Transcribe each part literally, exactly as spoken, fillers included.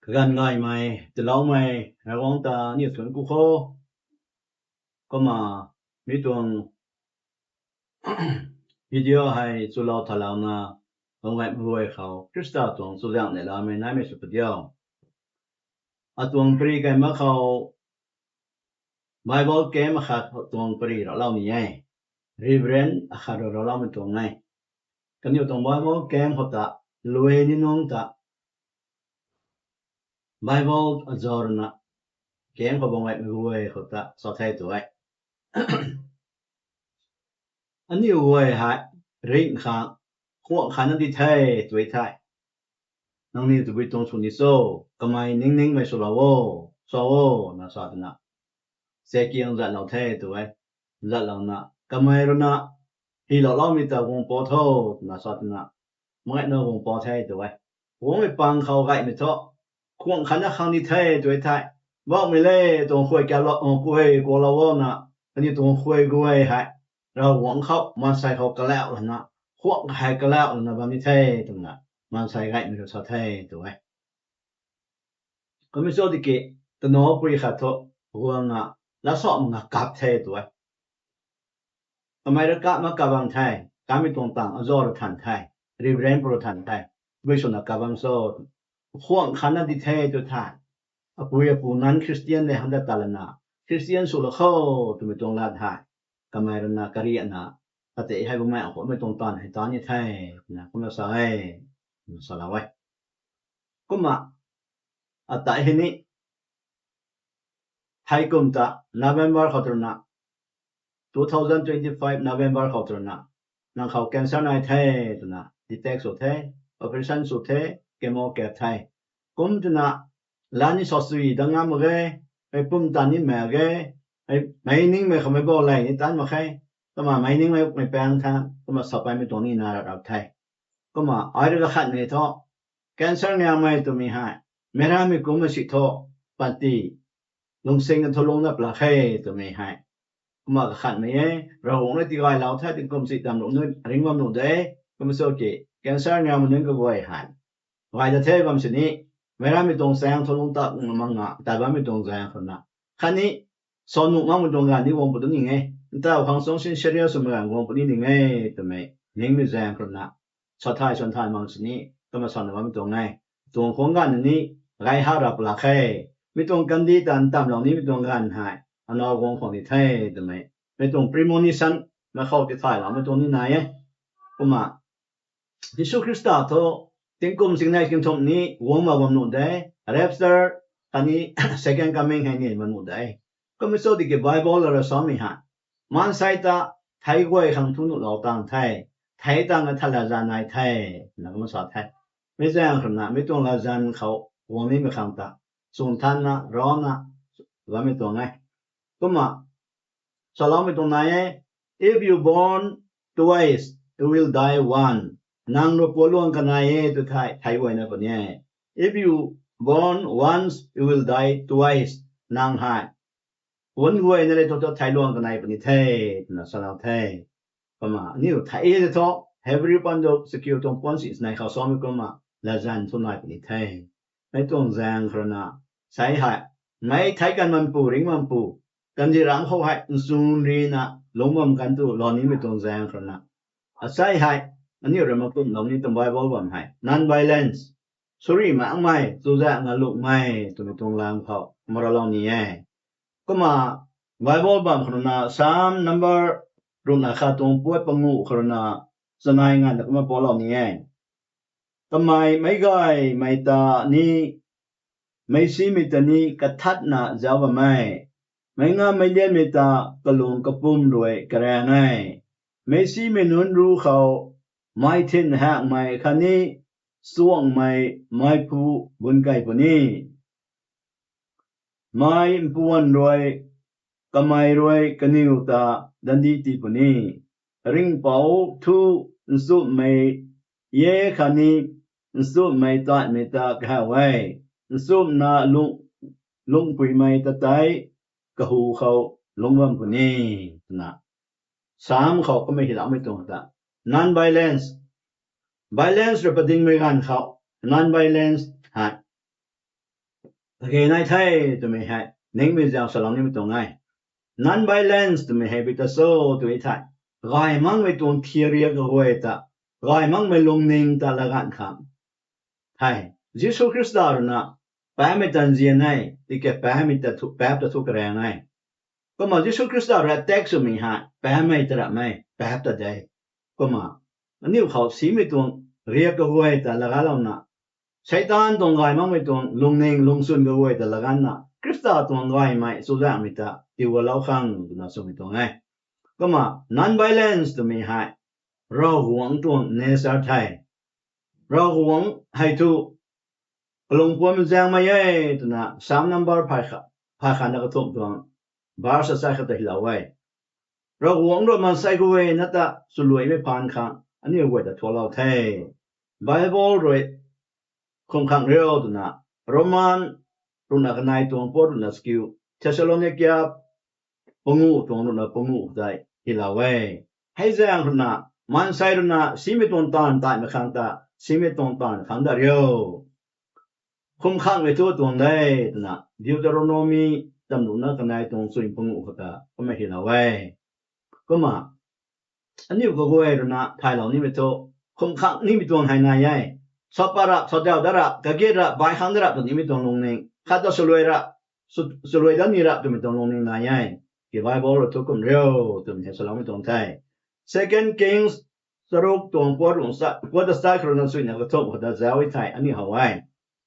Kaganv gaymei, tiiloumei Ravguangc ta aniu thuanc ku kho. Kumna mi tuang video hei chulou thalouna, bam gaymei guay khou Khrista tuang chuzaenghneihlamei naimei sw padiu. Atuang pary kai mak khou Bible camp akhat tuang pary raclou ni e. Reverend akhat rui racloumei tuang e. Kaniw tuang Bible camp khou ta, lui ni nungc ta Bible azau ruina camp khou bam gaymei guay khou ta sa the tu e. Aniu guay hei ringh khang khuang khatna di the tu e the. Nangniw tabui tuang sw ni cho, kamei ningningmei swlou o, sa o, na sa twna, chekiang zatlou the tu e. Zatlouna, kamei ruina, hyloumei ta guang pat tho, twna sa twna, meic na guang pat the tu e. Guangmei pang khou gaymei thu, khuang khatna khang ni the tu e the. Bammei le, tuang khuay kalou, kuay kuaklou o na, kaniw tuang khuay guay hei Ravguangc khou maansei khou kalauh lana, khuang hei kalauh lana bam ni the twna, maansei gaymei rui sa the tu e. Kumna cho tiki, tanow pui khat thu, guangna, lat sa makna kap the tu e. Kamei rui kap mak kap bam the, kamei tuang tang azau rui than the, Reverend pu rui than the, bui swna kap bam cho, khuang khatna di the tu the. Apui apu non-Christian le hang dat ta lana, Christian swlou kho twmei tuang lat hei, kamei ruina kariakna, kate hei bumei akhouhmei tuang taanv hei ta ni the, twna kumna sa e, twna salou e. Kumna, atai hei ni, thei kum ta November khou twna, two thousand twenty-five November khou twna, nang khou cancer nai the twna detect sw the, operation sw the, chemo kap the. Kum twna, lan ni sa sui dat ngam mak ge, mei pumtan ni mak ge, mei ningmei khou meic bau ley ni tan mak khe, kumna mei ningmei mei paeng tha, kumna sapaimei tuang ni na rap rap the. Kumna ai rui kakhatmei thu, cancer ngamei twmei hei, meic rammei kumcna si thu, panty, lungsing thu lungc dat pla khe twmei hei. Kumna kakhatmei e, Ravguangc rui tigaylou the, tingkum si tam ruh nunc ringc bam nuh de, kumna cho ki, cancer ngamei nunc kaguay hei, gay ta the bam sini, meic rammei tuang zaeng thu lungc ta makna, tat bammei tuang zaeng khou na. Khatni, sa nuh makmei tuang ganv ni guang pu tu ning e, ntau khang chung sin serious swmei ganv guang pu ni ning e, twmei, ningmei zaeng khou na. Sa thay, swan thay mak sini, kumna sana bammei tuang e. Tuang khuang ganv ni, gay ha rap lak khe. Mi tuang kandih ta ntamlou nimei tuang ganv hei, anaw guang khwang di the, twmei. Mi tuang premonition, na khou ti thayloumei tuang ni nai e. Kumna, Jisu Khrista thu, tingkum singnei tingthumh ni guang mak bam nuh de, rapture, khatni second coming hei ni bam nuh de. Kumna cho tiki Bible rui samei hei, maansei ta, thei guay khang thu nuhlou tang the, thei tang a tha latzan nai the, na kumna sa the. Mi zaeng khou na, mi tuang latzan khou guang nimei khang ta, chwn thanna, rana, bammei tuang e. Kumna, saloumei tuang nai e, if you born twice, you will die one. Nang rui pualuang kanei e tu thei, thei guayna puni e. If you born once, you will die twice. Nang hei puan guayna le thu thu thei luang kanei puni the, twna salou the. Kumna, aniu thei e thu, Hebrew pan tu, sakiu tuang puan si nai khou samei kumna, latzan thu nai puni the. Mei tuang zaeng khou na, sei hei, mei thei kan mampu, ringc mampu, kandih ram khou hei, nchun rina, lungc bam kan tu, lou nimei tuang zaeng khou na. Asei hei, aniu rui makumlou ni tuang Bible bam hei, non-violence, suri makmei, chuzaenghna lukmei, twmei tuang lam khou, maraulou ni e. Kumna, Bible bam khou na, Psalm number ruhna khat tuang puat panguh khou na, chanei nganvna kumna paulou ni e. Kamei meic gaymei ta ni, meicsimei ta ni kathatna zauc bam e. Meic ngammei lianmei ta kalung kapwm rui karaeng e. Meicsimei nunc ru khou, mei thin hakmei khatni chuangmei meiphu bun kei puni. Mei mpuan rui, kamei rui kaniw ta dandi tii puni. Ringhpouc thu nchumhmei e khatni nchumhmei tatmei ta kahaw e. Nchumhna lung, lungpuimei ta tei kahu khou lungc bam puni, twna. Psalm khou kamei hyloumei tuang ta, non-violence. Violence rui padingmei ganv khou, non-violence hei. kage nai the twmei hei ningmei zaeng salou nimei tuang e. Non-violence twmei hei bi ta cho tw thei, gay makmei tuang thiria kaguay ta, gay makmei lungning ta laganv khang the. Jisu Khrista rui na paapmei ta nzian e, tiki paapmei ta thu, paap ta thu karaeng e. Kumna Jisu Khrista rui attack swmei hei paapmei ta ramh e, paap ta de. Kumna aniu khou simei tuang riak kaguay ta lagalouna, Seitaan tuang gay makmei tuang lungning lungchwn kaguay ta laganvna Khrista tuang gaymei chuzaenghmei ta tiigualou khang twna swmei tuang e. Kumna non-violence twmei hei Ravguangc tuang nature the. Ravguangc hei thu kalung puanmei zaengmei e twna Psalm number phay khat, phay khat na kathumh tuang verse sa khat ta hylou e. Ravguangc rui maansei guay na ta swluaimei phaan khang aniu guay ta thuaklou the. Bible rui khum khang riu twna Roman ruhna kanei tuang pat ruhna chakiu, Thessalonica panguh tuang ruhna panguh tei hylou e. Hei zaeng ruhna, maansei rui na simei tuang taanv taimei khang ta, simei tuang taanv khang dat riu. Khum khangmei thu tuang de twna Deuteronomy tamruhna kanei tuang chuin panguh khou ta kumna hylou e. Kumna aniu kaguay rui na thaylou nimei thu, khum khang nimei tuang hei nai e. Sa pat rap, sa dau dat rap, kage rap, bai khang dat rap tw nimei tuang lungning, khat ta swluai rap, sw-, swluai dat ni rap twmei tuang lungning nai e. Ki Bible rui thu kum riu twmei hei saloumei tuang the. Second Kings charuk tuang pat ruh sa, pat ta sa khat ruhna chuina kathumh khou ta zauc e thei aniu how e.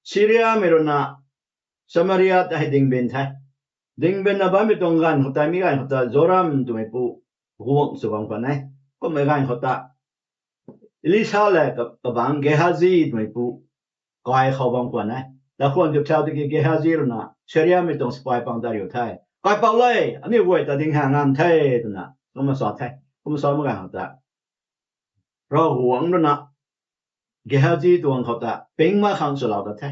Syriamei rui na Samaria ta hei dingbin the. Dingbinna bammei tuang ganv khou tei, mi ganv khou ta Joram twmei pu guangc sw bam khwan e. Kummei ganv khou ta Elisha lev ka, kabangc Gehazi twmei pu kai khou bam khwan e. Takhwan kiu thau tiki Gehazi rui na Syriamei tuang sipai pang ta riu the. Kaipouc le, aniu guay ta ding ha ngam the twna kumna sa the. Kumna sa mak ganv khou ta Ravguangc rui na Gehazi tuang khou ta pingma khang swlou ta the.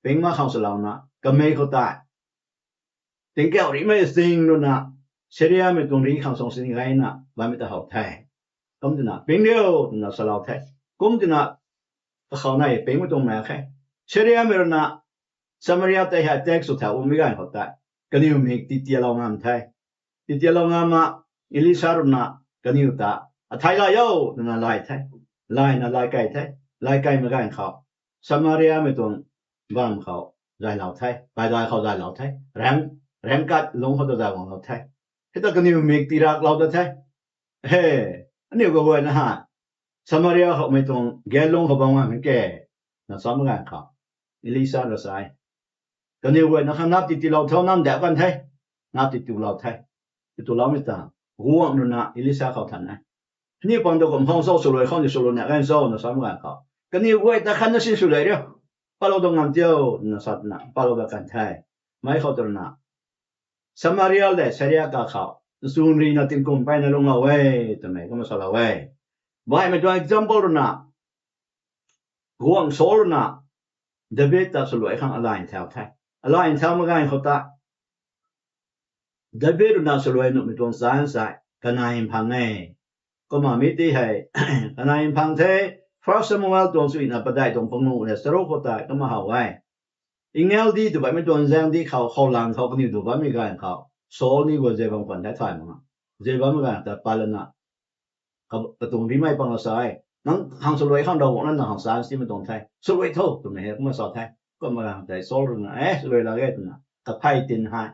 Pingma khang swlouna kamei khou tei tingkauh rimei sing rui na Syriamei tuang ri khang sung sini gayna bammei ta how the. Kum twna ping riu twna salou the. Kum twna kakhou nai pingmei tuang mak khe. Syriamei rui na Samaria tei hei attack sw thau umei ganv khou tei kaniw mik titialou ngam the. Titialou ngam ma Elisha rui na kaniw ta athei lay o twna lay the. Layna lay key the. Lay keymei ganv khou Samariamei tuang bam khou zaylou the. Kaidai khou zaylou the. Raeng, raeng kat lungc khou ta zay guanglou the. Hei ta kaniw mik tiraklou ta the. He, aniu kaguayna hei Samaria khoumei tuang gaylungc khou bam ngam ke, na sa mak ganv khou Elisha rui sa e, kaniw guayna khang nap titulou tho, nam dap kan the, nap titulou the. Tituloumei ta guangc rui na Elisha khou than e, aniu pang ta kum khang cho, swluai khang ni swluai na ganv cho na sa mak ganv khou, kaniw guay ta khatna si swluai riu, patlou dat ngam tio, na sa twna patlou dat kan the. Mei khou tw rui na Samaria lev Syria kakhou nchun rui na tingkum peyna lungclou e twmei kumna salou e. Baihmei tuang example rui na guangc Saul rui na David ta swluai khang alay nthau the. Alay nthau mak ganv khou ta David rui na swluai nuhmei tuang chance hei kanei mphang e. Kumna mi ti hei kanei mphang the. First Samuel tuang chuina padeih tuang panguh lev charuk khou tei kumna how e. Angel di tw bammei tuang zaeng di khou, khou lang khou kaniw du bammei ganv khou Saul ni guay zei bam khwan the thay mak na. Zei bammei ganv ta pat lana ka, katuang rimei pang la sa e, nang khang swluai khang Ravguangc na nang khang chance tiimei tuang the, swluai tho twmei hei kumna sa the. Kumna ganv tei Saul rui na, e, swluai lak e twna kaphey tin hei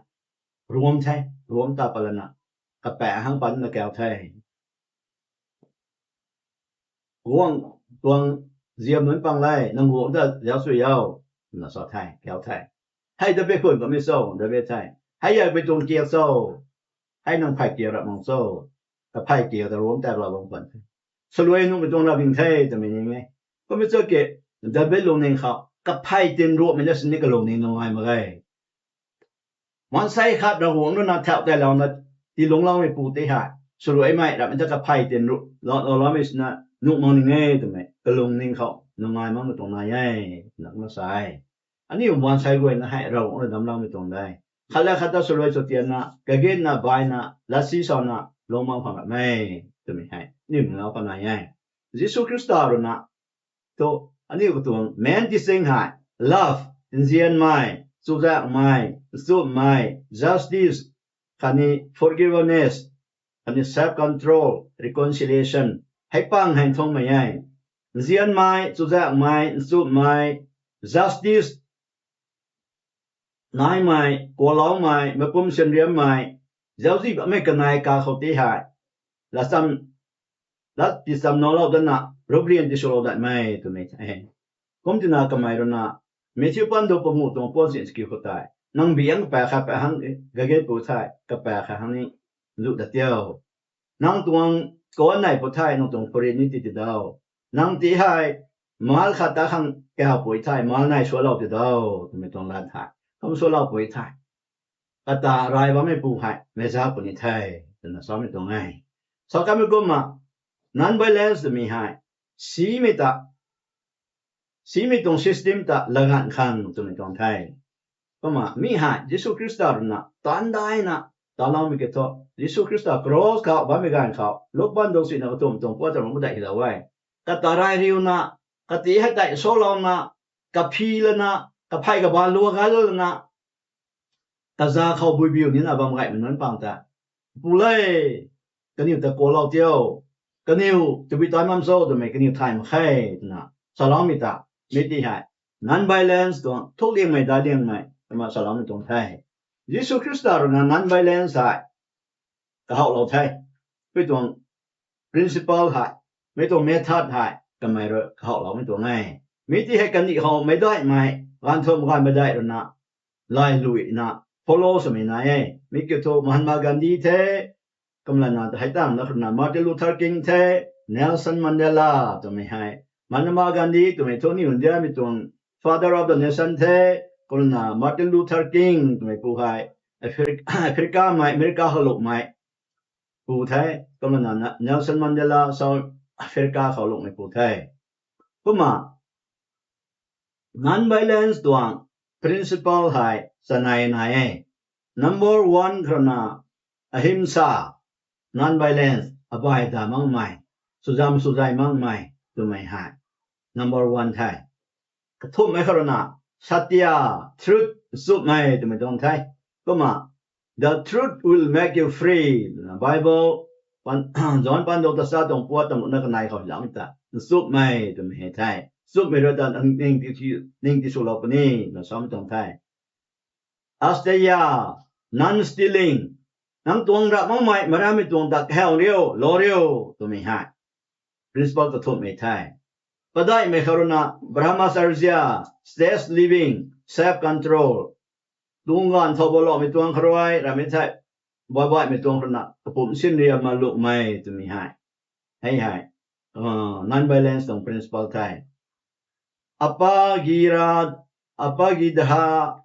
ruam the. Ruam ta pat lana kapaeng hang pat na kau the. Guangc tuang ziam nunc pang le, nang guangc ta zauc sw o, na sa the, kau the. Hei David khun bammei cho, David the. Hei aipui tuang kiak cho, hei nang phey kiak rap mak cho, kaphey kiak ta ruam taklou bam khwan the. Swluai nuhmei tuang ravning the twmei ning e. Kummei cho ki, David lungning khou kaphey tin ruammei na sini kalungning nungai mak ge. Maansei khat Ravguangc rui na thau tei louna tiilungcloumei pu tei hei swluaimei ramhmei ta kaphey tin ru, lou, lou, loumei sina nuh mak ning e twmei kalungning khou nungai makmei tuang nai e, twna kumna sa e. Aniu maansei guayna hei Ravguangc rui damcloumei tuang de. Khat le khat ta swluai sw tianna, kagitna, baina, latsi sana lungc bam khwan ramh e twmei hei aniu nunglou khou nai e. Jisu Khrista rui na thu aniu katuang main teaching hei love, nzianmei, chuzaenghmei, nchumhmei, justice, khatni forgiveness, khatni self control, reconciliation, hei pang hei nthungmei e. Nzianmei, chuzaenghmei, nchumhmei, justice, naimei, kualoumei, mapum sinriammei, zauczih bammei kanei kakhou ti hei, lat ticham nalou datna, ruprian tiswlou datmei twmei the. Kum tina kamei ruina, Matthew pandu panguh tuang puan sin kiu khou tei, nang biang kapaek khat paek hang, gage pu thei kapaek khat hang ni, zu dat tio. Nang tuang kuan nei pu thei nang tuang phurin ni ti ti dau. Nang ti hei, mal khat ta khang kaw pui thei mal nei sualou ti dau twmei tuang lat hei, kum sualou pui thei, kata rai bammeipu hei meiza puni the, twna samei tuang e. Sa kamei kumna, non-violence twmei hei, simei ta, simei tuang system ta laganv khang twmei tuang the. Kumna mi hei Jisu Khrista ruina taanv daina taloumei kiu thu, Jisu Khrista cross khou bammei ganv khou luk baan dou sina kathumh tuang puat ta rung padeih hilou e. Kata rai riuna, kati hei tei salouna, kaphi lana, kaphey kabaan lua gal lana, kaza khou buibiu nina bam gaymei nunc pang ta, Pu le, kaniw ta kualou tio, kaniw tabui tan bam cho twmei kaniw thay mak khe, twna saloumei ta, mi ti hei, non-violence tuang thukliangmei daic liangmei twna saloumei tuang the. Jisu Khrista ruina non-violence hei kahowlou the. Mei tuang principle hei, mei tuang method hei kamei rui kahowloumei tuang e. Mi ti hei kandih khou meicdaihmei, ganv thum ganv meicdaih ruina, lailuina, follow swmei nai e. Mi kiu thu Mahatma Gandhi the, kumlana hei tangv na khou ruina Martin Luther King the, Nelson Mandela twmei hei. Mahatma Gandhi twmei thu aniw Indiamei tuang father of the nation the, kumlana Martin Luther King twmei pu hei, Africamei, America khou lukmei pu the, kumlana Nelson Mandela South Africa khou lukmei pu the. Kumna, non-violence tuang principle hei chanei nai e. Number one khou ruina, ahimsa, non-violence, abai da makmei, suzam suzai makmei twmei hei number one the. Kathumhmei khou ruina, satya, truth, nchumhmei twmei tuang the. Kumna, the truth will make you free twna Bible, John pandu tachat tuang puat tamruna kanei khou hiloumei ta, nchumhmei twmei hei the. Nchumhmei rui ta ning tiswlou puni twna samei tuang the. Asteya, non-stealing, nang tuang rap makmei marammei tuang ta kahaw riu, lou riu twmei hei principle kathumhmei the. Padeihmei khou ruina, brahmacharya, chaste living, self control, tuang ganv thau baloumei tuang khou rui ramei thei, baihbaihmei tuang khou ruina kapumc sinriam ma lukmei twmei hei, hei hei, non-violence tuang principle the. Apagidha, apagidha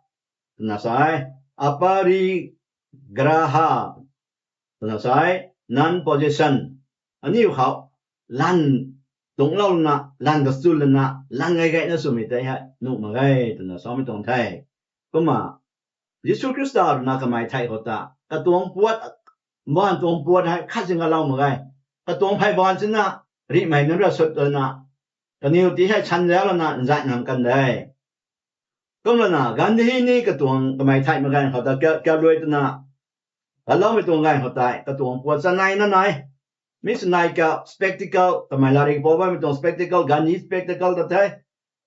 twna sa e, aparigraha twna sa e, non-possession. Aniw khou lan tungclouna, lan kachun lana, lan gay gayna swmei tei hei nuh mak ge twna samei tuang the. Kumna, Jisu Khrista ruina kamei thei khou ta, katuang puat, mbaanv tuang puat hei khat si ngalou mak ge. Katuang phey baanv sina, rihmei nunc ra sut lana, kaniw ti hei sanzau lana nzat ngam kan de. Kumlana Gandhi ni katuang kamei thei mak ganv khou ta, kaluai twna, galoumei tuang ganv khou tei katuang puat chaneina nai. Mi chanei ka spectacle, kamei larik pou bammei tuang spectacle, Gandhi spectacle ta the,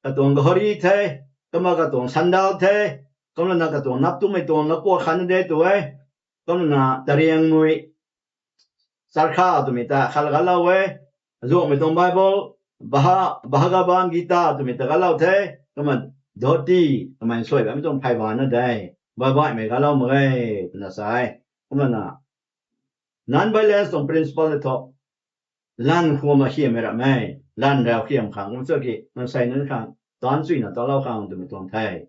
katuang ghari the, kumna katuang sandal the, kumlana katuang nap tumei tuang nakuak khatna de tu e, kumlana tariangmui, charkha twmei ta khat galou e, azuangmei tuang Bible, Bhagavad Gita twmei ta galou the, kumna dhoti, kamei suai bammei tuang phey baanv na de, baihbaihmei galou mak ge twna sa e. Kumlana, non-violence tuang principle e thu, lan khwam akhiammei ramei, lan rau khiam khang, kum chaki mansei nunc khang taanc chuyna talou khang twmei tuang the.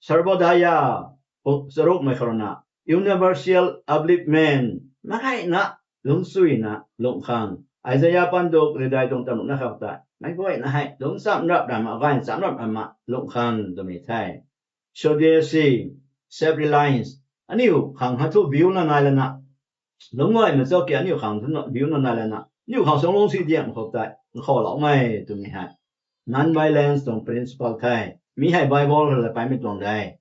Sarvodaya, charukmei khou ruina, universal upliftment, meic gayna lungcchuina lung khang. Isaiah panduk ridai tuang tamruna khou tei, meic guayna hei lungc chamrap rama, gay chamrap rama lung khang twmei the. Swadeshi, self-reliance, aniu khang hei thu biuna nai lana, lungc guaymei chaki aniu khang thu biuna nai lana, aniu khang suang lungcsi diam khou tei nkhavloumei twmei hei non-violence tuang principle the. Mi hei Bible rui la paimei tuang de.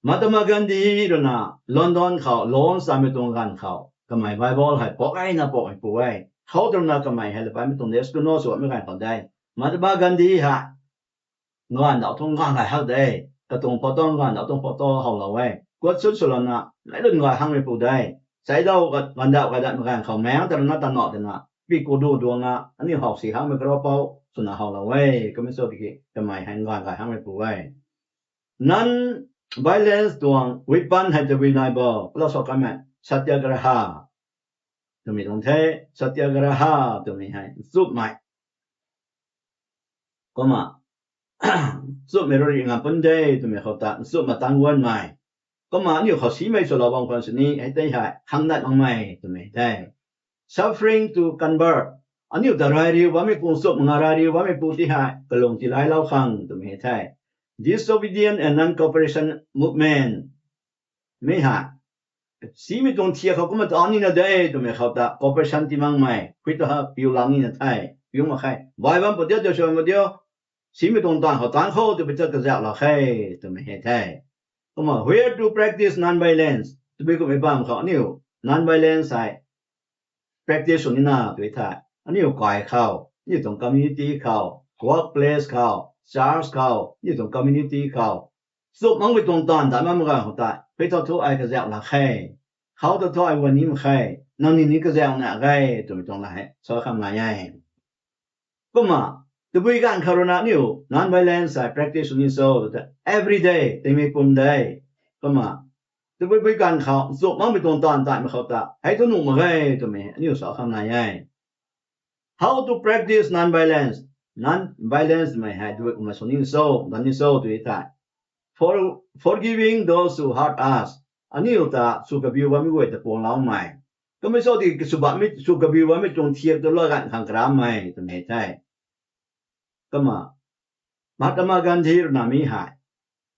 Mahatma Gandhi rui na London khou launch samei tuang ganv khou kamei Bible hei pok e na pokmeipu e. Khou tu rui na kamei hei lapaimei tuang de school no sw bammei ganv khou de. Mahatma Gandhi hei nganvdauh tuang nganv gay hak de. Katuang photo nganvdauh tuang photo howlou e. Quote sut swlouna meic lun gay hangmeipu de. Seidau ganvdauh gay datmei ganv khou maeng ta rui na tana twna pi ku du duang a aniu how si hangmei karaupou swna howlou e. Kummei cho tiki kamei hei nganv gay hangmeipu e. Non-violence tuang weapon hei tabui nai bo, kala sa kamei satyagraha twmei tuang the. Satyagraha twmei hei nchumhmei. Kumna nchumhmei rui ri ngam pun de twmei khou ta nchumhna tang guanmei. Kumna aniu khou simei swlou bam khwan sini hei tei hei khang dat makmei twmei the. Suffering to convert. Aniu ta rai riu bammeipu, nchumh nga rai riu bammeipu ti hei kalung tilailou khang twmei the. Disobedient and non-cooperation movement. Mi hei simei tuang thiak khou kumna ta nina de twmei khou ta cooperation ti makmei, khui ta ha piu lang nina the, piu mak khe. Bai bam pu tia ta sw mak dio, simei tuang taanv khou taanv khou twpui ta kazauh lak khe twmei hei the. Kumna where to practice non-violence, tabui kummei bam khou aniu non-violence hei practice sw nina tw the. Aniu kai khou, aniu tuang community khou, workplace khou, church khou, aniu tuang community khou, nchumh makmei tuang taanv ta makmei ganv khou tei, pei thu thu ai kazauh lak khe, khou thu thu ai guan ni mak khe, nangniw ni kazauh na ge twmei tuang la hei sa kham nai e. Kumna tabui ganv khou rui na aniu non-violence hei practice sw ni cho tw the, everyday, tingmei pum de. Kumna tabui bui ganv khou nchumh makmei tuang taanv taimei khou ta hei thu nuh mak ge twmei aniu sa kham nai e. How to practice non-violence? Non-violence mei hei tabui kumna sw ni cho, dan ni cho tw the. For, forgiving those who hurt us. Aniu ta sw kabiu bammei guay ta puangloumei. Kummei cho tiki sw bammei, sw kabiu bammei tuang thiak tu lou ganv khang karammei twmei the. Kumna Mahatma Gandhi rui na mi hei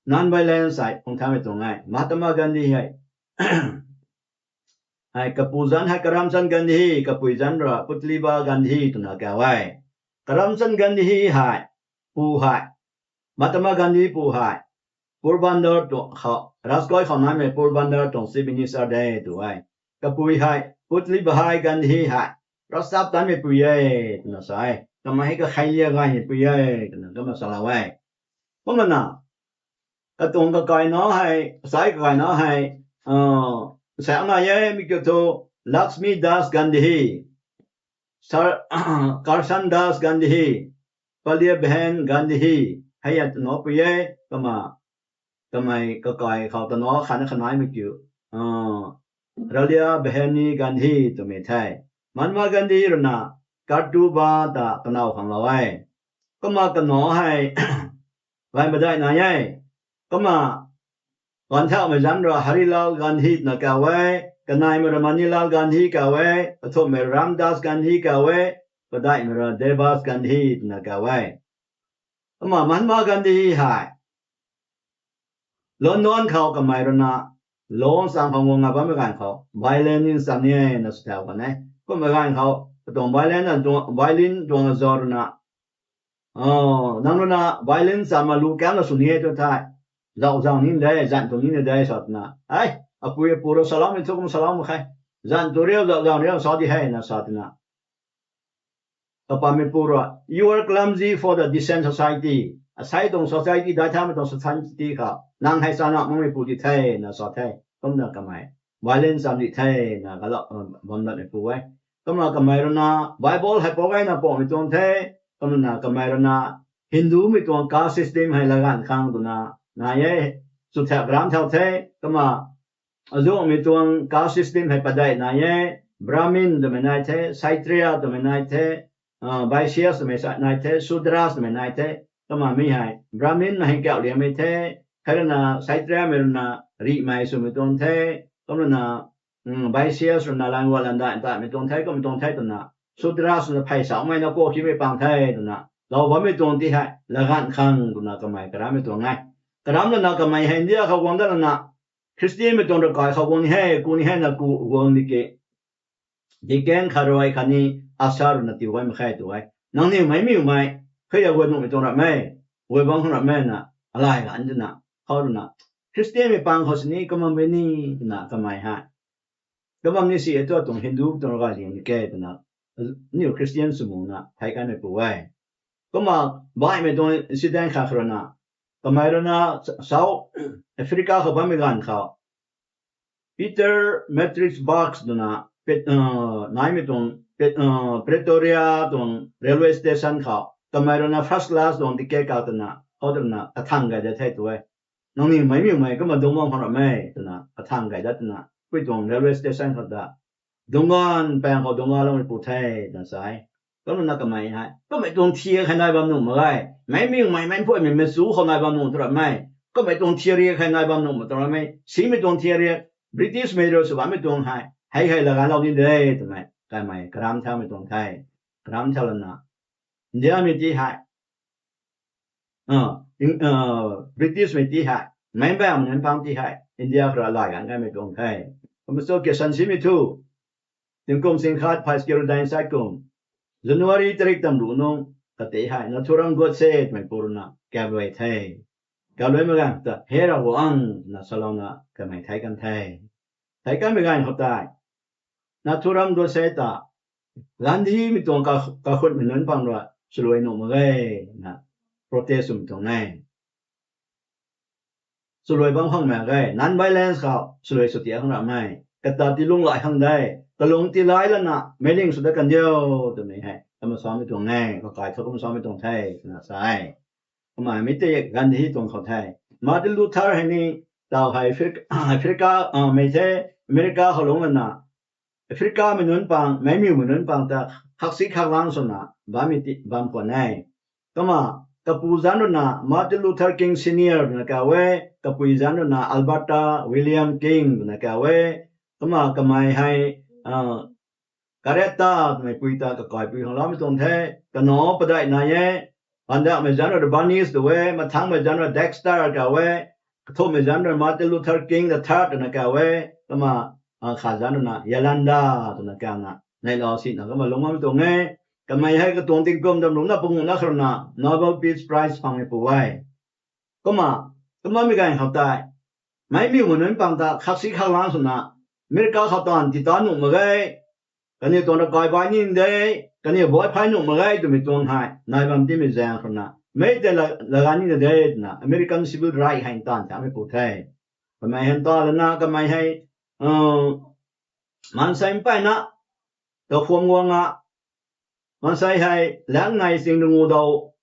non-violence hei phung thaumei tuang e. Mahatma Gandhi hei, hei kapu zanc hei Karamchand Gandhi, kapui zanc rui Putliba Gandhi twna kau e. Karamchand Gandhi hei, pu hei, Mahatma Gandhi pu hei Porbandar tuang khou, Rajkot khou naimei Porbandar tuang Chief Minister de tw e. Kapui hei Putli Bahai Gandhi hei ravchap tanmeipui e twna sa e. Kamei hei kakhei lia gaymeipui e twna kumna salou e. Kumna katuang kakai na hei, sai kakai na hei, sa nai e, mi kiu thu Lakshmi Das Gandhi, Sar-, Karshan Das Gandhi, Palya Behen Gandhi, hei a twna pui e. Kumna kamei kakai khou twna khan khanaimei kiu, Ralia Beheni Gandhi twmei the. Mahatma Gandhi rui na Kartuba ta kanow khanglou e. Kumna kanow hei gay padeih nai e. Kumna ganv thaumei zanc rui Harilal Gandhi twna kau e, kaneimei rui Manilal Gandhi kau e, kathumhmei rui Ramdas Gandhi kau e, padeihmei rui Devas Gandhi twna kau e. Kumna Mahatma Gandhi hei London khou kamei rui na launch sam khou guang a bammei ganv khou violin nchamni e na sw thau kan e. Kummei ganv khou katuang violin, violin tuang azau rui na, nang rui na violin cham a lu kam na sw ni e tw the. Zauh zauh ni de, zanc tu ni de sa twna, hei, apui apu rui saloumei thu kum salou mak khe. Zanc tu riu, zauh zauh riu sa di hei na sa twna Kapammeipu rui, you are clumsy for the decent society. Asei tuang society, daic thaumei tuang society khou nang hei chana makmeipu di the na sa the. Kumna kamei violin cham di the na kalou bam datmeipu e. Kumna kamei rui na Bible hei pou gayna poumei tuang the. Kumna kamei rui na Hindumei tuang caste system hei laganv khang twna nai e, sw thak ram thau the. Kumna azumei tuang caste system hei padeih nai e. Brahmin twmei nai the, Kshatriya twmei nai the, Vaishya twmei nai the, Sudra twmei nai the. Kumna mi hei Brahmin hei kauh liangmei the, hei rui na Kshatriyamei rui na rihmei swmei tuang the. Kumna Vaishya rui na languat landaih tatmei tuang the, kummei tuang the twna, Sudra swna phey saumei na kuak kimei pang the twna lou bammei tuang ti hei laganv khang twna kamei karammei tuang e. Karam lana kamei hei India khou guang dat lana Khristianmei tuang ravkai khou guang ni hei, ku ni hei na ku guang di ke, deacon khat rui khatni usher rui na tiu gay mak khe tw e. Nangniw meic miwmei, khuya guay nuhmei tuang rapmei, guay bangc khang rapmei na, alay ganv twna, khou rui na Christianmei pang khou sini kumna bam ni twna kamei hei. Kabam ni si e tu atuang Hindu tuang ravgay liang ni ke twna, aniu Christian swmuna thei kanmei pu e. Kumna baihmei tuang incident khat khou rui na, kamei rui na South Africa khou bammei ganv khou Peter Matrix Box twna, naimei tuang Pretoria tuang railway station khou kamei rui na first class tuang ticket kau twna, khou twna kathang gay dat the tu e. Nangniw meic miwmei kumna dungc bam khang ramei twna kathang gay dat twna, pui tuang railway station khou ta dungc ganv paeng khou dungc ganv loumei pu the twna sa e. Kumna kamei hei, kamei tuang thiak hei nai bam nuh mak ge. Meic miwmei, meic phuaimei, meic chu khou nai bam nuh tu ramei. Kamei tuang theory hei nai bam nuh mak tu ramei. Simei tuang theory, Britishmei rui sw bammei tuang hei, hei hei laganlou ni de twmei kamei karam thaumei tuang the. Karam thau lana, Indiamei ti hei, Britishmei ti hei, meic baihmei nunc pang ti hei India khou rui lay ganv gaymei tuang the. Kumna cho kasan simei thu, tingkum sing khat phay skiu daeng sai kum, January tarik tamruh nung, kati hei Nathuram Godse twmei pu rui na kapluai the. Kapluaimei ganv ta, He Ravguangc, twna salouna kamei thei kan the. Thei kanmei ganv khou tei, Nathuram Godse ta Gandhimei tuang kakhunmei nunc pang rui swluai nuh mak ge na protest swmei tuang e. Swluai bam khang mak ge, non-violence khou swluai sw tia khang ramei. Kata ti lunghlaic khang de, kalung ti lai lana meiling sw dat kan diu twmei hei kumna samei tuang e, kakai thu kumna samei tuang the twna sa e. Kumna mi tei Gandhi tuang khou the. Martin Luther hei ni, taw hei Africa, mei the, America khou lungc lana, Africamei nunc pang, meic miwmei nunc pang ta khaksi khaklang swna bammei ti bam khwan e. Kumna, kapu zanc rui na Martin Luther King Senior twna kau e, kapui zanc rui na Alberta William King twna kau e. Kumna kamei hei, Coretta twmei pui ta kakaipui khang loumei tuang the, kanac padeih nai e, pandakmei zanc rui Bernice tw e, mathangmei zanc rui Dexter kau e, kathumhmei zanc rui Martin Luther King the third twna kau e, kumna, khat zanc rui na Yolanda twna kauna, neihla sina kumna lungc bammei tuang e. Kamei hei katuang tingkum tamruh na panguh na khou rui na Nobel Peace Prize phangmei pu e. Kumna, kumna mei ganv khou tei, meic miwmei nunc pang ta khaksi khaklang swna, America khou taanv ti ta nuh mak ge, kaniw tuang ravkai bai ni de, kaniw buai phay nuh mak ge twmei tuang hei nai bam timei zaeng khou na, mei tei la, lagan ni na de twna American Civil Right hei taanv thaumei pu the. Kamei hei ta lana kamei hei, maansei mpeyna, kakhwam guang a, maansei hei lang nei sing rungu dau,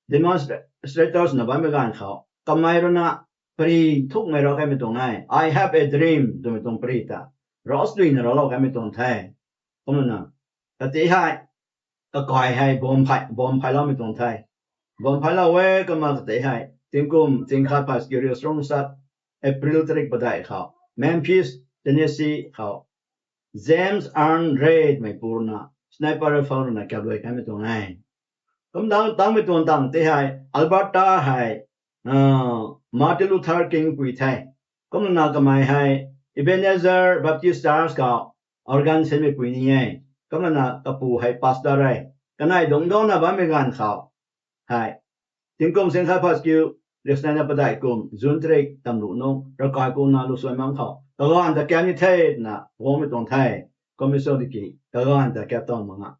demonstrators na bammei ganv khou kamei rui na pari thukmei rau kaimei tuang e, I have a dream twmei tuang pari ta, rosduina raclou kaimei tuang the. Kumna, kati hei, kakai hei bom phay, bom phayloumei tuang the. Bom phaylou e, kumna kati hei tingkum ting khat phay skiu riu srung sat, April tarik padeih khou Memphis, Tennessee khou James Earl Ray twmei pu rui na sniper rifle rui na kapluai kaimei tuang e. Kumna tangmei tuang tang ti hei Alberta hei, Martin Luther King pui the. Kumna kamei hei Ebenezer Baptist Church khou organ sinmei pui ni e. Kumna kapu hei pastor e. Kanei dungc dana bammei ganv khou hei, tingkum sing khat phay skiu riu sneina padeih kum June tarik tamruh nung ravkai kuna lusuai mang khou kaganv ta kap ni the twna guangmei tuang the. Kumna sw tiki kaganv ta kap tow mak nga,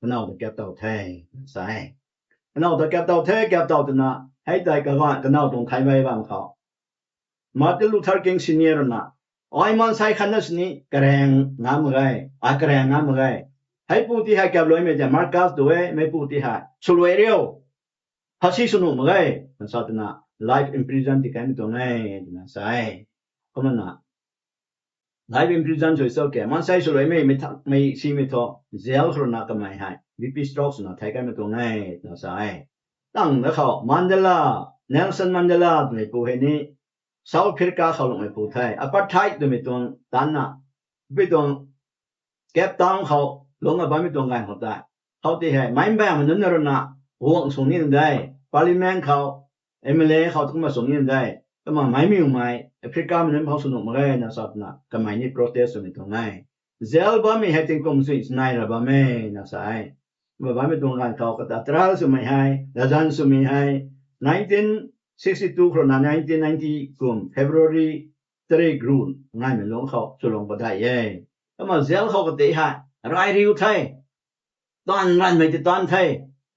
kanow ta kap tow the, sa e. Kanow ta kap tow the, kap tow twna, hei tei kaganv kanow tuang theimei bam khou Martin Luther King Senior rui na, ai maansei khatna sini karaeng ngam mak ge, ai karaeng ngam mak ge. Heipu ti hei kapluaimei tei Marcus tw e, meipu ti hei swluai riu, phasi sw nuh mak ge, twna sa twna, life imprison ti kaimei tuang e twna sa e. Kumna, life imprison sw cho ke, maansei swluaimei, mei thakmei simei thu, jail khou rui na kamei hei B P stroke swna thei kaimei tuang e twna sa e. Tang na khou Mandela, Nelson Mandela twmei pu hei ni South Africa khou lungmei pu the, apartheid twmei tuang tanna, pui tuang Cape Town khou lungc a bammei tuang ganv khou tei, khou ti hei meic baihmei nunc na rui na guangc sw ni de, parliament khou, M L A khou tu kumna sw ni de, kumna meic miwmei Africamei nunc phou sw nuh mak ge na sa twna kamei ni protest swmei tuang e. Jail bammei hei tingkum sui nai ra bam e na sa e. Kumna bammei tuang ganv khou kata trial swmei hei, latzan swmei hei, nineteen sixty two khou na nineteen ninety kum February tarik ruh ngaimei lungc khou swlung padeih e. Kumna jail khou katei hei rai riu the, taanv ranvmei ti taanv the,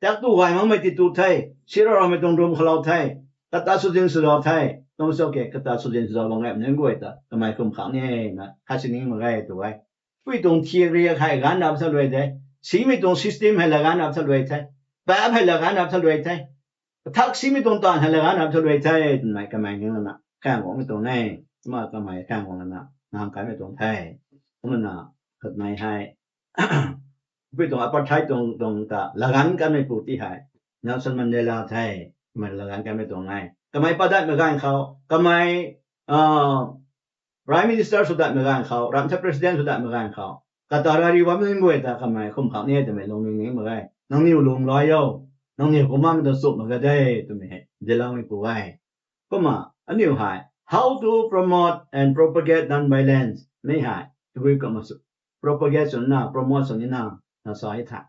tak tu gay makmei ti tu the, sirau ramei tuang rum khou lou the, kata swzin swzau the, tuang cho ke kata swzin swzau bang e nunc guay ta kamei kum khang ni na khat si ning mak ge tu e. Pui tuang thiak riak hei ganv rap tha luai the, simei tuang system hei la ganv rap tha luai the, paap hei la ganv rap tha luai the, kathak simei tuang taanv hei la ganv rap tha luai the twmei kamei ning lana kaeng guangmei tuang e. Kumna kamei kaeng guang lana nang kaimei tuang the. Kumna kamei hei pui tuang apartheid tuang tuang ta laganv kanmei pu ti hei Nelson Mandela the. Kamei laganv kanmei tuang e. Kamei padeihmei ganv khou kamei Prime Minister sw daihmei ganv khou, ramh the President sw daihmei ganv khou, kata rai riu bammei nunc guay ta kamei kum khang ni e twmei lungning ni mak ge. Nangniw lung lai o, nangniw kumna mei ta chup mak ge de twmei hei diloumei pu e. Kumna aniu hei how to promote and propagate non-violence mei hei tabui kumna sw propagate sw nina, promote sw nina na sa e the.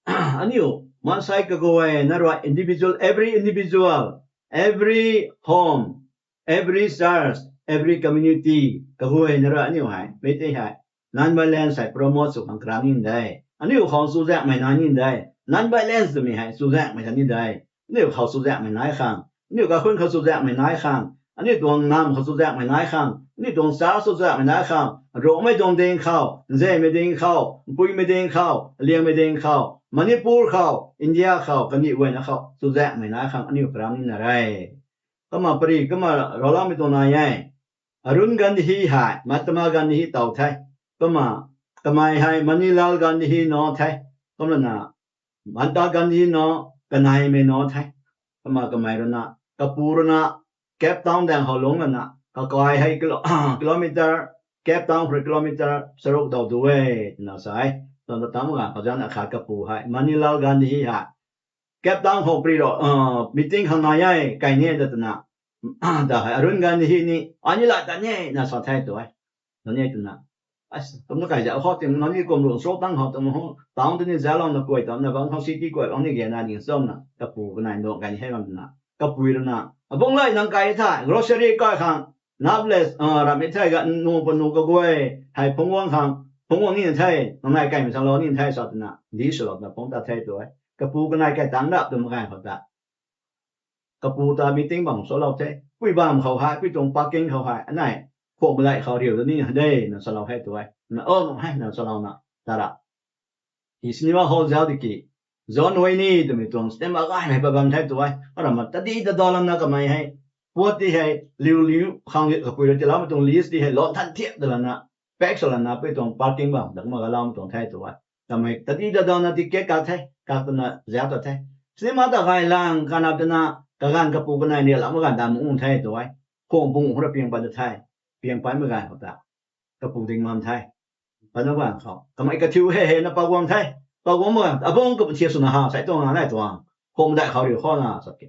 Aniu maansei kaguayna rui individual, every individual, every home, every church, every community kaguayna rui aniu hei mei tei hei non-violence hei promote sw khang karam ni de. Aniu khou chuzaenghmei nai ni de. Non-violence twmei hei chuzaenghmei ta ni de. Aniu khou chuzaenghmei nai khang, aniu kakhun khou chuzaenghmei nai khang, aniu tuang nam khou chuzaenghmei nai khang, aniu tuang church chuzaenghmei nai khang, Rongmei tuang ding khou, Nzemei ding khou, Mpuimei ding khou, Liangmei ding khou, Manipur khou, India khou, kaniw guayna khou chuzaenghmei nai khang aniu karam nina re. Kumna pari kumna ravloumei tuang nai e. Arun Gandhi hei Mahatma Gandhi tow the. Kumna kamei hei Manilal Gandhi na the. Kumlana Mahatma Gandhi na kaneimei na the. Kumna kamei rui na, kapu rui na Cape Town daeng khou lungc lana kakai hei kilo- kilometer, Cape Town khou rui kilometer charuk daw du e twna sa e. Twna tam ganv khou zanc akhat kapu hei Manilal Gandhi hei Cape Town khou pari rou meeting khang nai e, kai ni e ta twna, ta hei Arun Gandhi ni ai ni la ta ni e na sa the tu e. Nang ni e twna, kumna kai zauc khou ti nang ni kum ruh charuk tang khou twmei hu town tei ni zalouna kuay tamna bam khou city kuay bam ni gena ding chamna kapu kanei nduang kai ni hei bam twna, kapui rui na, abung lei nang kai the grocery kai khang, nap le, ramhmei thei ga nu panu kaguay hei phungc guang khang, phungc guang ni the, nang nai kaimei salou ni the sa twna list swlou twna phungc ta the tu e. Kapu kanei kai tangc rap twmei ganv khou ta kapu ta meeting bam salou the, pui bam khou hei, pui tuang parking khou hei anei, khou malei khou riu da ni de na salou the tu e. Na o nung hei na salouna, ta ra, cinema hall zauc di ki, John Wayne twmei tuang cinema gaymei pat bam the tu e. Aramna tadi tadaw lana kamei hei, puat ti hei liu liu khang kapui rui tiiloumei tuang list ti hei lon than thiak da lana, pack sw lana pui tuang parking bam da kumna galoumei tuang the tu e. Kamei tadi tadawna ticket kak the, kak twna zauc ta the. Cinema ta gay lang kana twna, kaganv kapu kanei rialamei ganv ta mu the tu e. Khang pung khou ra piang pat da the. Piang patmei ganv khou ta kapu ding mam the. Patna ganv khou kamei kathiu hei hei na pa guang the. Pa guang ma abung kapathiak swna ha sai tuang na nai tuang, khou dai khou riu khou na sa ki,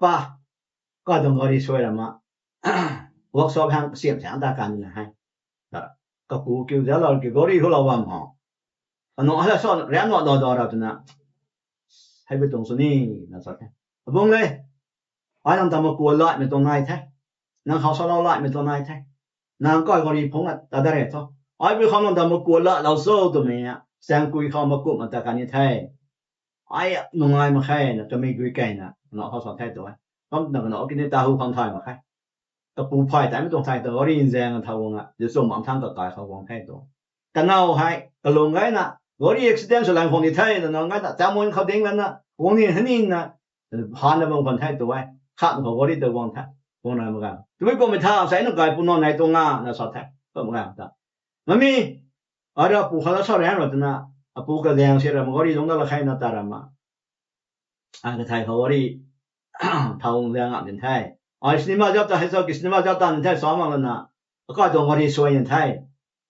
pa, kai tuang gari suai rama, workshop hang kasiam siam ta kan na hei, kapu kiu zalou ki gari hulou bam ho, anu hala sa rian na daw daw ra twna, hei bi tuang sw ni na sa the. Abung le, ai nang ta makuan laimei tuang nai the, nang khou salou laimei tuang nai the, nang kai gari phungc ta da re tho, ai bi khou nang ta makuan lalou cho twmei a, chaengkui khou makumna ta kan ni the. Ai nungai mak khe na kamei gui keyna na khou sa the tu e. Kum na kanow kini ta hu khang thay mak khe. Kapu phay taimei tuang thay tu gari nzaeng thau guang a, di chum bam thang kakai khou guang the tu. Kanow hei kalung gayna, gari accident sw lang khang ni the na nang gayna chamun khou ding lana guang ni hei nina, hanna bam khwan the tu e. Khat khou gari ta guang the, guang na mak ga twmei kummei tha sai nang kai pu nac nai tuang a na sa the. Kum ga ta, mami, ara pu khat la sa rian ra twna, apu kazaeng si ram gari dungc da la khe na ta rama, ai kathai khou gari thau zaeng ngam din the. Ai cinema zauc ta hei cho ki cinema zauc ta ni the sa mak lana, akai tuang gari suai ni the.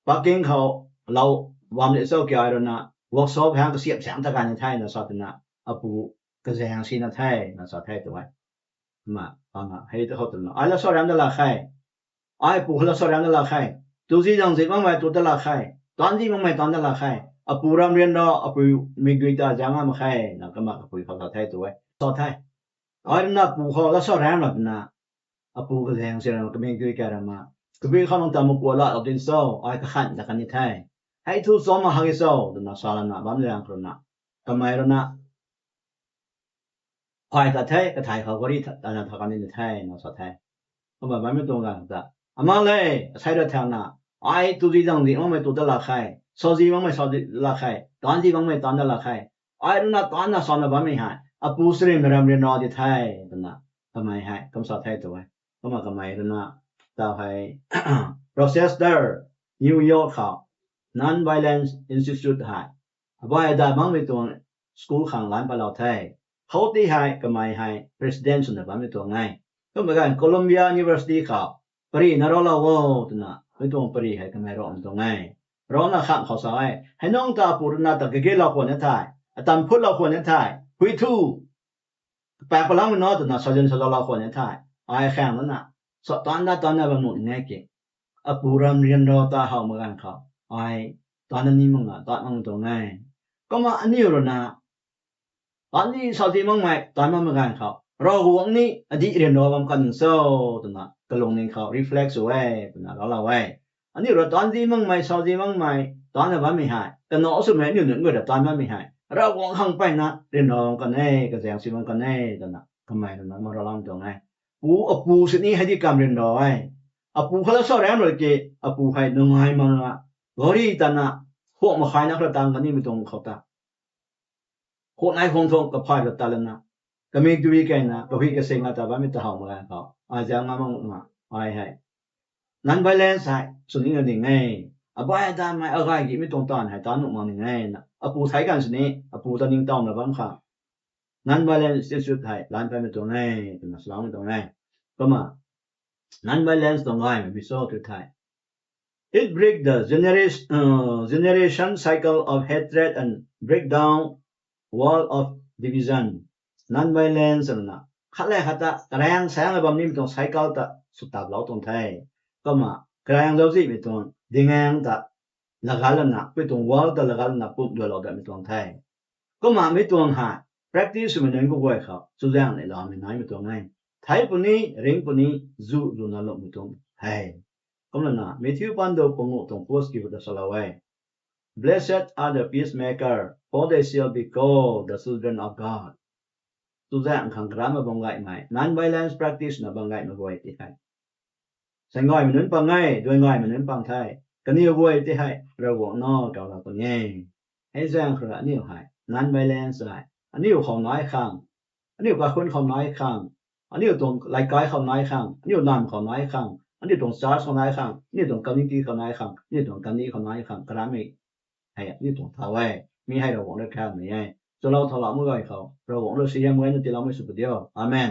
Parking khou lou bam le cho ki ai rui na, workshop hang kasiam siam ta kan ni the na sa twna, apu kazaeng sina the na sa the tu e. Ma, pang a hei ta khou twna ai la sa rian da la khe. Ai pu khat la sa rian da la khe. Tu zi zang zi makmei tu da la khe. Taanv zi makmei taanv da la khe. Apu ram rian ra, apu mei gui ta zaeng ngam mak khe na kumna kapui khou sa the tu e. Sa the. Ai rui na apu khou la sa raeng ra twna, apu kazaeng si rana kamik dui kai rana, kabui khou nang ta makuala lou din cho, ai kakhan ta kan ni the. Hei thu cho ma hak e cho, twna sa lana bam zaeng khou rui na, kamei rui na, phai ta the, kathai khou gari tha, tana tha kan ni the, na sa the. Kumna bammei tuang ganv ta, ama le, asei ra thau na, ai tu zi zang zi makmei tu da la khe, sa zi makmei sa zi la khe, taanc zi makmei taanc da la khe, ai rui na taanc na sa na bammei hei, apu srim ram ryan ra di the, twna, kamei hei kum sa the tu e. Kumna kamei rui na, ta hei, Rochester, New York khou, Non-Violence Institute hei, abai adai makmei tuang school khang lan patlou the. Khoutei hei kamei hei president swna bammei tuang e. Kumna ganv Columbia University khou, pary na raclou o, twna, mei tuang pary hei kamei racmei tuang e. Racna khang khou sa e, hei nungc ta apu rui na ta kage lou khwan e the, atam phutlou khwan e the, hui thu, kapak palang na twna sajin salou lou khwan e the, ai khang na, sa taanc na taanc na bam nuh ni e ki. Apu ram ryan ra ta how mak ganv khou, ai, taanc na ni mak na, taanc mak tuang e. Kumna aniu rui na, taanc ni sa zi makmei, taanc mak mak ganv khou, Ravguangc ni adih ryan ra bam kan ning cho, twna, kalungning khou reflect sw e, twna, raclou e. Aniu rui taanc zi makmei, sa zi makmei, taanc na bammei hei, kanac swmei aniu nunc guay ra taanc bammei hei, Ravguangc khang mpeyna ryan ra bam kan e, kazaeng si bam kan e, twna, kamei rui na ma raclou tuang e. Pu, apu sini hei di kam ryan ra e. Apu khou la sa raeng ra ki, apu hei nungai mak na, gari tana, khuak makhai na khou taanc kan nimei tuang khou ta, khuak nai khuang thuang kaphay ra ta lana, kamik dui kai na, kahui kasing na ta bammei ta how mak ganv khou, ai zaeng nga mak na, ai hei, non-violence hei sw nina ning e, abai adai mei agay gimei tuang taanv hei taanc nuh mak ning e na, apu theic kan sini, apu ta ningtowna bam khang, Non-Violence Institute hei lan paymei tuang e, twna saloumei tuang e. Kumna, non-violence tuang gaymei bi cho tw thei, it break the generation, uh, generation cycle of hatred and break down wall of division. Non-violence rui na, khat le khat ta karaeng saeng bam nimei tuang cycle ta sw taplou tuang the. Kumna, karaeng zauczihmei tuang dingaeng ta lagat lana, mei tuang wall ta lagat lana pumh dualou datmei tuang the. Kumna mei tuang hei, practice swmei nunc kaguay khou, chuzaenghmei laamei naimei tuang e. Thei puni, ring puni, zu luna lummei tuang the. Kumlana, Matthew pandu panguh tuang verse ki khou ta salou e. Blessed are the peacemaker, for they shall be called the children of God. Chuzaengh khang karamna bam gaymei, non-violence practice na bam gaymei guay ti hei, saenggaymei nunc pang e, duai gaymei nunc pang the, kaniw guay ti hei Ravguangc nac kawlou puni e. Hei zaeng khou rui aniu hei non-violence hei, aniu khou nai khang, aniu kakhun khou nai khang, aniu tuang leikai khou nai khang, aniu nam khou nai khang, aniu tuang church khou nai khang, aniu tuang community khou nai khang, aniu tuang kandih khou nai khang, karamei hei aniu tuang thau e. Mi hei Ravguangc rui kahamei e. Chulou thau lam mak gay khou, Ravguangc rui suaihiam gayna tiiloumei sw pw diu. Amen.